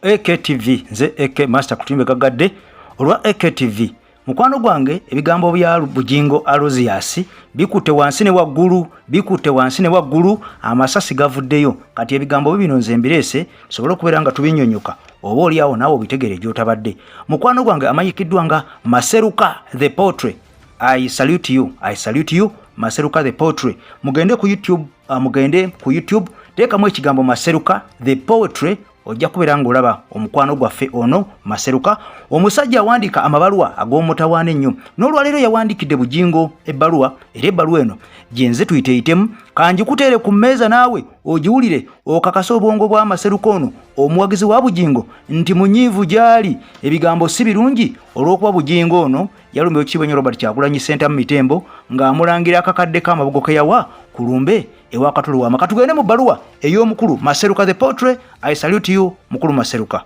AKTV, nze AK Master Kutimbe Gagadde olwa AKTV. Mukwano gwange, ebigambo bya Bugingo Aloysius bikutte wansi ne waggulu, bikutte wansi ne waggulu, amasasi gavuddeyo. Kati ebigambo bino nze mbireese tusobole okubeera nga tubinyonyoka, oba oli awo naawe obitegere gy'otabadde. Mukwano gwange amanyikiddwa nga Maseruka the Poetry, I salute you, I salute you, Maseruka the Poetry. Mugende ku YouTube, mugende ku YouTube, teekamu ekigambo Maseruka the Poetry, ojja kubeera ng'olaba omukwano gwaffe ono Maseruka, omusajja awandiika amabaluwa ag'omutawaana ennyo. N'olwaleero yawandiikidde Bugingo ebbaluwa, era ebbaluwa eno gyenze tuyiteeyitemu, kanjikuteere ku mmeeza naawe ogiwulire, okakase obwongo bwa Maseruka ono omuwagizi wa Bugingo nti munyiivu gy'ali. Ebigambo si birungi olw'okuba Bugingo ono yalumba Ekitiibwa ennyo Robert Kyagulanyi Ssentamu Mitembo ng'amulangira akakadde k'amabugo ke yawa ku lumbe ewa Katulu Wama. Katugende mu bbaluwa ey'omukulu Maseruka the Poetry. I salute you, mukulu Maseruka.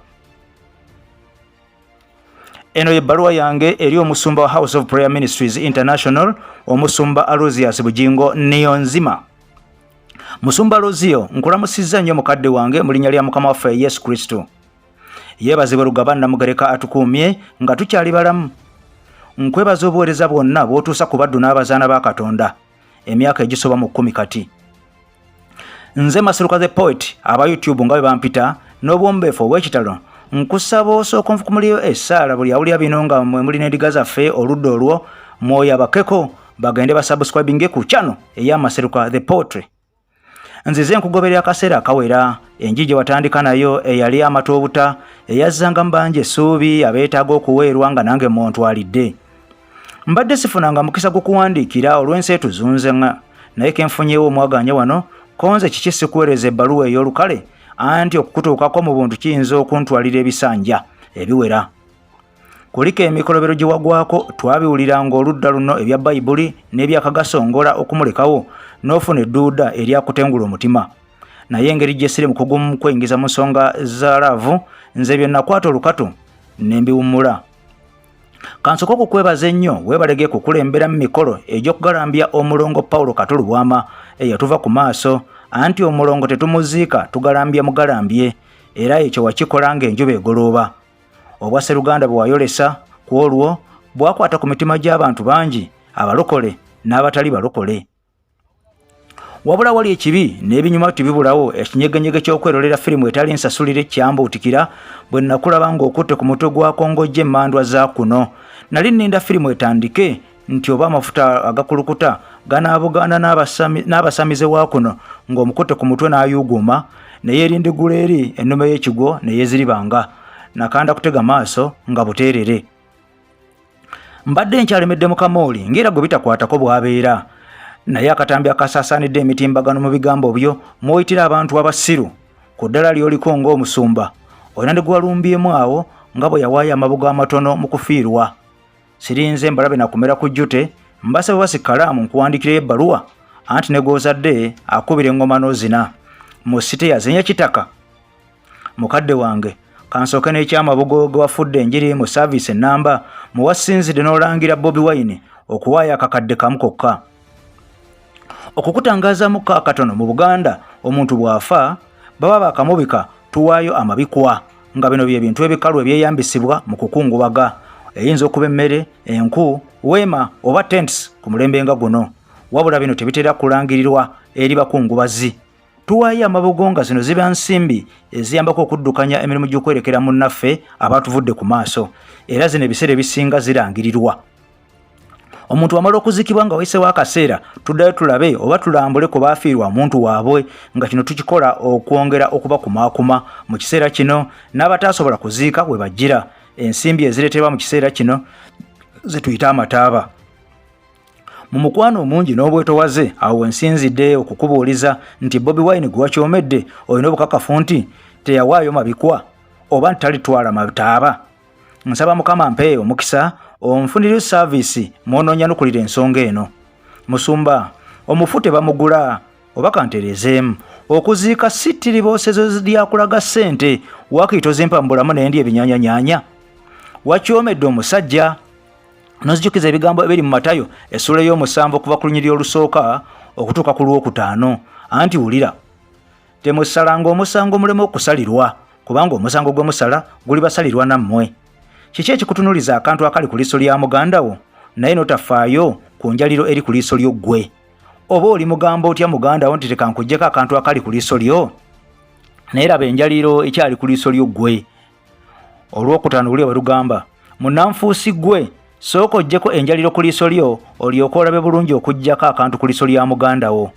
Eno ye bbaluwa yange eri omusumba wa House of Prayer Ministries International, omusumba Aloysius Bugingo Niyonzima. Musumba Lozio, nkulamusizza nnyo mukadde wange mu linnya lya Mukama waffe Yesu Kristo. Yeebazibwe Lugaba Namugereka atukuumye nga tukyali balamu. Nkwebaza obuweereza bwonna bw'otuusa ku baddu n'abazaana ba Katonda emyaka egisoba mu 10 kati. Nze Maseruka the Poet, aba YouTube nga bwe bampita, n'obwombeefu obw'ekitalo nkusaba osooka onfukumuliyo essaala. Buli awulira bino nga mwe muli n'endiga zaffe oludda olwo, mwoyo abakeko bagende basubscribinge ku channel ey'Amaseruka the Poetry. Nzize nkugoberera akaseera akawera. Enji gye watandika nayo eyali amata obuta, eyazzanga mu bangi essuubi abeetaaga okuweerwa, nga nange mwontwalidde. Mbadde sifunanga mukisa gw'okuwandiikira olw'ensi etuzunze, nga naye kenfunyeewo omwaganya wano konze kiki sikuweereza ebbaluwa ey'olukale, anti okukutuukako mu buntu kiyinza okuntwalira ebisanja ebiwera. Kuliko emikolobero gye wagwako, twabiwulira ng'oludda luno ebya Bayibuli n'ebyakagasongola okumulekawo n'ofuna edduuda eryakutengula omutima. Naye engeri gye siri mukugu mu kweyingiza mu nsonga za love, nze bye nakwata olukatu ne mbiwummula. Kansooke okukwebaza ennyo, weebalege kukulembera mu mikolo egy'okugalambya omulongo Paulo Kato Lubwama eyatuva ku maaso, anti omulongo tetumuziika, tugalambya mugalambye, era ekyo wakikola ng'enjuba egolooba. Obwasseruganda bwe wayolesa ku olwo bwakwata ku mitima gy'abantu bangi, abalokole n'abatali balokole. Wabula wali ekibi n'ebinyuma tebibulawo. Ekinyegenyege ky'okwerolera firimu etali nsasulire kyambuutikira bwe nakulaba ng'okutte ku mutwe gwa kongojja emmandwa za kuno. Nali nninda firimu etandike nti oba amafuta agakulukuta ganaabugaana n'abasamize wa kuno ng'omukutte ku mutwe n'ayuuguuma, naye erindigula eri ennume y'ekigwo ne yeeziribanga. Nakanda kutega maaso nga buteerere. Mbadde nkyalemedde mu kamooli ng'era gwe bitakwatako bw'abeera, naye akatambi akasaasaanidde emitimbagano mu bigambo byo mw'oyitira abantu abasiru ku ddala ly'oliko ng'omusumba, olina ne gwalumbyemu awo nga bwe yawaayo amabugo amatono mu kufiirwa. Sirinze mbalabe nakumera ku jjute, mbasaba basi kalaamu nkuwandiikireyo ebbaluwa, anti ne gw'ozadde akubira eŋŋoma n'ozina mu site yazenya kitaka. Mukadde wange, kansooke n'ekyamabugo ge wafudde enjiri mu saaviisi ennamba muwasinzidde n'olangira Bobi Wine okuwaayo akakadde kamu kokka. Okukutangaazamuko akatono, mu Buganda omuntu bw'afa baba bakamubika, tuwaayo amabikwa, nga bino bye bintu ebikalu ebyeyambisibwa mu kukungubaga, eyinza okuba emmere, enku, weema oba tents ku mulembe nga guno. Wabula bino tebitera kulangirirwa eri bakungubazi. Tuwaayo amabugo nga zino ziba nsimbi eziyambako okuddukanya emirimu gy'okwerekera munnaffe abatuvudde ku maaso, era zino ebiseera ebisinga zirangirirwa omuntu amala okuziikibwa nga wayisewo akaseera, tuddayo tulabe oba tulambule ku baafiirwa omuntu waabwe, nga kino tukikola okwongera okubakumaakuma mu kiseera kino n'abataasobola kuziika we bajjira. Ensimbi ezireetebwa mu kiseera kino zituyita amataaba. Mu mukwano omungi n'obwetowaze, awo wensinzidde okukubuuliza nti Bobi Wine gwe wakyomedde, olina obukakafu nti teyawaayo mabikwa oba nti talitwala mataaba? Nsaba Mukama mpe omukisa onfunire saaviisi mw'onoonyanukulira ensonga eno. Musumba, omufu tebamugula, oba kantereezeemu, okuziika si ttiriboosezo lyakulaga ssente, waakiri tozimpa mu bulamu naye ndi ebinyaanyanyaanya. Wakyomedde omusajja n'ozijukiza ebigambo ebiri mu Matayo essuula ey'omusanvu okuva ku lunyiriri olusooka okutuuka ku lwokutaano, anti wulira: "Temusalanga omusango muleme okusalirwa, kubanga omusango gwe musala gulibasalirwa nammwe. Kiki ekikutunuliza akantu akali ku liiso lya muganda wo naye n'otafaayo ku njaliro eri ku liiso lyo ggwe? Oba oli mugamba otya muganda wo nti leka nkuggyeko akantu akali ku liiso lyo, naye laba enjaliro ekyali ku liiso lyo ggwe? Olwokutaano luli bwe lugamba, munnanfuusi ggwe, sooka oggyeko enjaliro ku liiso lyo olyoke olabe bulungi okuggyako akantu ku liiso lya muganda wo.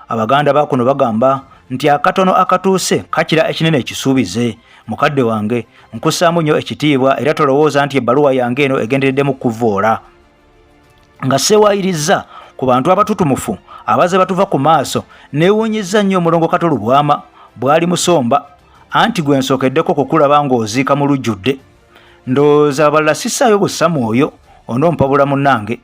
Abaganda ba kuno bagamba nti akatono akatuuse kakira ekinene ekisuubize. Mukadde wange, nkussaamu nnyo ekitiibwa era tolowooza nti ebbaluwa yange eno egendereddemu kukuvvoola. Nga seewaayirizza ku bantu abatutumufu abaze batuva ku maaso, neewuunyizza nnyo omulongo Kato Lubwama bw'ali musomba, anti gwe nsookeddeko kukulaba ng'oziika mu lujjudde. Ndowooza abalala sissaayo bussa mwoyo, onompabula munnange.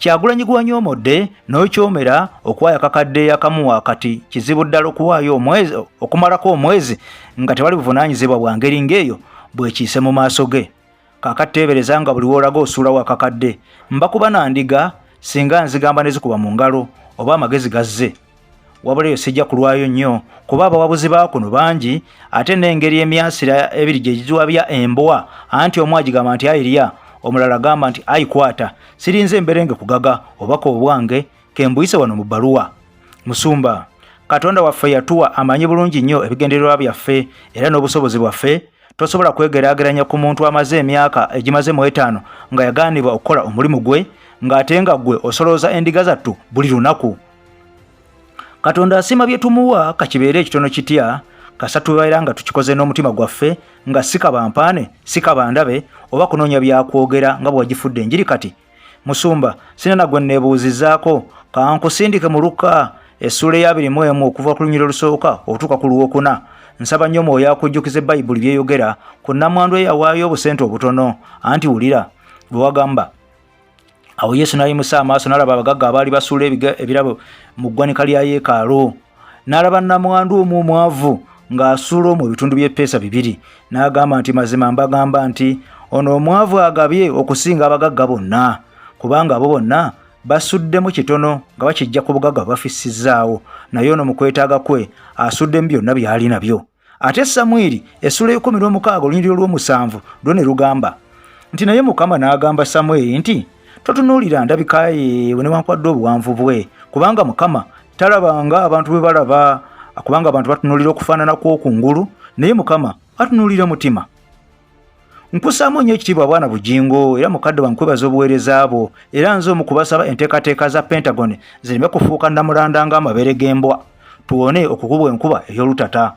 Kyagulanyi gwanyoomodde n'okyomera okuwaayo akakadde akamu wakati kizibu ddala okuwaayo omwezi okumalako omwezi nga tewali buvunaanyizibwa bwa ngeri ng'eyo bwekiise mu maaso ge. Kaakati teebereza nga buli w'olaga osuulawo akakadde. Mba kuba na ndiga singa nzigamba ne zikuba mu ngalo oba amagezi gazze. Wabula eyo sijja kulwayo nnyo kuba abawabuzi ba kuno bangi ate n'engeri emyasira ebiri gye giwabya embwa, anti omu agigamba nti ayi lya, omulala agamba nti ayi kwata. Sirinze emberenge kugaga obubaka obwange kembuyise wano mu bbaluwa. Musumba, Katonda waffe yatuwa amanyi bulungi nnyo ebigendererwa byaffe era n'obusobozi bwaffe. Tosobola kwegeraageranya ku muntu amaze emyaka egimaze mu etaano nga yagaanibwa okukola omulimu gwe, ng'ate nga ggwe osolooza endiga zattu buli lunaku. Katonda asiima bye tumuwa ka kibeere ekitono kitya, kasita tubeera nga tukikoze n'omutima gwaffe, nga si kabampaane, si kabandabe oba kunoonya bya kwogera nga bwe wagifudde enjiri kati. Musumba, sina na gwe nneebuuzizaako, ka nkusindike mu Lukka essuula ey'abiri mu emu okuva ku lunyiriri olusooka okutuuka ku lwokuna. Nsaba nnyo Mwoyo akujjukize Bayibuli by'eyogera ku nnamwandu eyawaayo obusente obutono. Anti wulira bwe wagamba. Awo Yesu n'ayimusa amaaso n'alaba abagagga abaali basuula ebirabo mu ggwanika lya yeekaalu. N'alaba nnamwandu omu omwavu ng'asuula omwo ebitundu by'eppeesa bibiri. N'agamba nti, Mazima mbagamba nti ono omwavu agabye okusinga abagagga bonna, kubanga abo bonna basuddemu kitono nga bakijja ku bugagga bwe bafissizzaawo, naye ono mu kwetaaga kwe asuddemu byonna by'ali nabyo. Ate Samwiri essuula ey'ekkumi n'omukaaga olunyiriri olw'omusanvu lwo ne lugamba nti, Naye Mukama n'agamba Samwiri nti, Totunuulira ndabika ye newankubadde obuwanvu bwe, kubanga Mukama talaba nga abantu bwe balaba, kubanga abantu batunuulira okufaanana kw'okungulu, naye Mukama atunuulira mutima. Nkusaamu nnyo ekitiibwa Bwana Bugingo era mukadde wange nkwebaza obuweereza bwo, era nze omu ku basaba enteekateeka za Pentagon zireme kufuuka nnamulanda ng'amabeere g'embwa, tuwone okukubwa enkuba ey'olutata.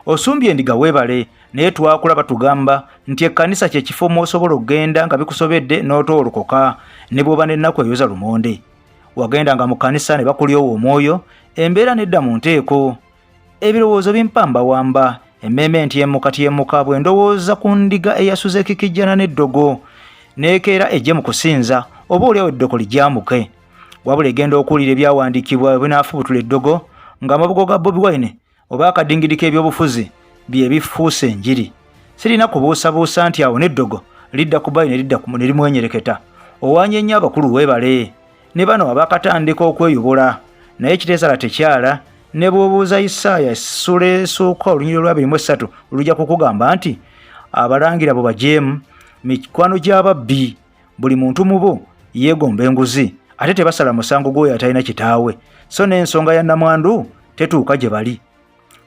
Osumbye endiga weebale, naye twakula batugamba nti ekkanisa kye kifo mw'osobola okugenda nga bikusobedde n'otoolokoka ne bw'oba n'ennaku eyoza lumonde. Wagendanga mu kkanisa ne bakulyowa omwoyo, embeera n'edda mu nteeko. Ebirowoozo bimpambawamba, emmeeme ntyemuka tyemuka bwe ndowooza ku ndiga eyasuze ekikijjana n'eddogo n'ekeera ejje mu kusinza, oba olyawo eddogo ligyamuke. Wabula egenda okuwulira ebyawandiikibwa bwe binaafubutula eddogo ng'amabugo ga Bobi Wine oba akadingidi k'ebyobufuzi bye bifuuse enjiri. Sirina kubuusabuusa nti awo n'eddogo lidda ku bayi ne lidda ne limwenyereketa. Owaanye nnyo abakulu weebale. Ne bano abakatandika okweyobola, naye ekiteesala tekyala. Ne bw'obuuza Isaaya essuula esooka olunyiriri olwa 23 lujja kukugamba nti abalangira bo bajeemu, mikwano gy'ababbi, buli muntu mu bo yeegomba enguzi, ate tebasala musango gw'oyo atalina kitaawe, so n'ensonga ya nnamwandu tetuuka gye bali.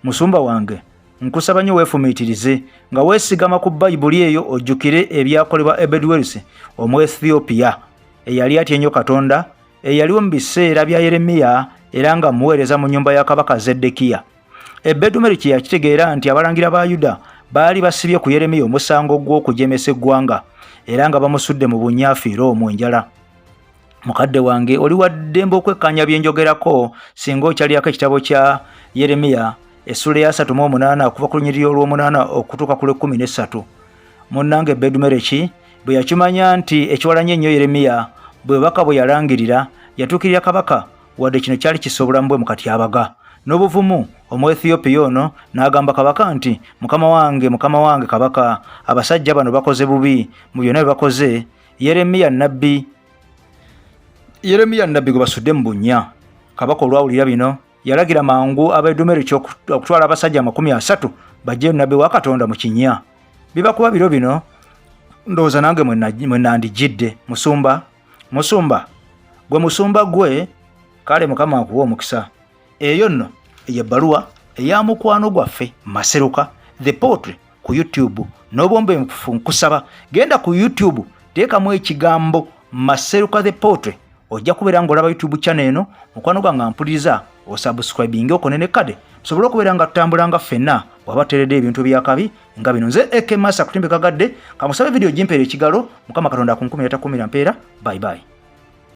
Musumba wange, nkusaba nnyo weefumiitirize nga weesigama ku Bayibuli eyo ojjukire ebyakolebwa Ebedi-Welisi Omuethiopia eyali atya ennyo Katonda, eyaliwo mu biseera bya Yeremiya era nga muweereza mu nnyumba ya kabaka Zeddekiya. Ebedumeriki yakitegeera nti abalangira ba Yuda baali basibye ku Yeremiya omusango gw'okujemesa eggwanga era nga bamusudde mu bunnya afiire omwo enjala. Mukadde wange, oli wa ddembe okwekkaanya bye njogerako singa okyalyako ekitabo kya Yeremiya essuula eya 38 okuva ku lunyiriri olw'omunaana okutuuka ku lw'ekkumi n'essatu. Munnange Ebedumereki bwe yakimanya nti ekiwalanya ennyo Yeremiya bwe bubaka bwe yalangirira, yatuukirira kabaka wadde kino kyali kissa obulamu bwe mu katyabaga. N'obuvumu Omuethiyopiya ono n'agamba kabaka nti, Mukama wange, mukama wange kabaka, abasajja bano bakoze bubi mu byonna bye bakoze. Yeremiya nnabbi Yeremiya nnabbi gwe basudde mu bunnya. Kabaka olwawulira bino yalagira mangu Abedumereki okutwala abasajja 30 Bajje nabbi wa Katonda mu kinnya. Biba kuba biro bino ndowooza nange mwe nandijjidde. Musumba, musumba, gwe musumba gwe, kale Mukama akuwa omukisa. Eyo nno ye bbaluwa eya mukwano gwaffe Maseruka the Poetry ku YouTube. N'obwombeefu nkusaba genda ku YouTube, teekamu ekigambo Maseruka the Poetry, ojja kubeera ng'olaba YouTube channel eno. Mukwano gwange ampuliriza, osubscribinge, okone ne kade, tusobole okubeera nga tutambula nga ffenna bw'aba tuteeredde ebintu byakabi nga bino. Nze Eke Masa Kutimbe Kagadde, kamusabe vidiyo gimpeera ekigalo. Mukama Katonda akunkumira, takumira mpeera. Bye bye.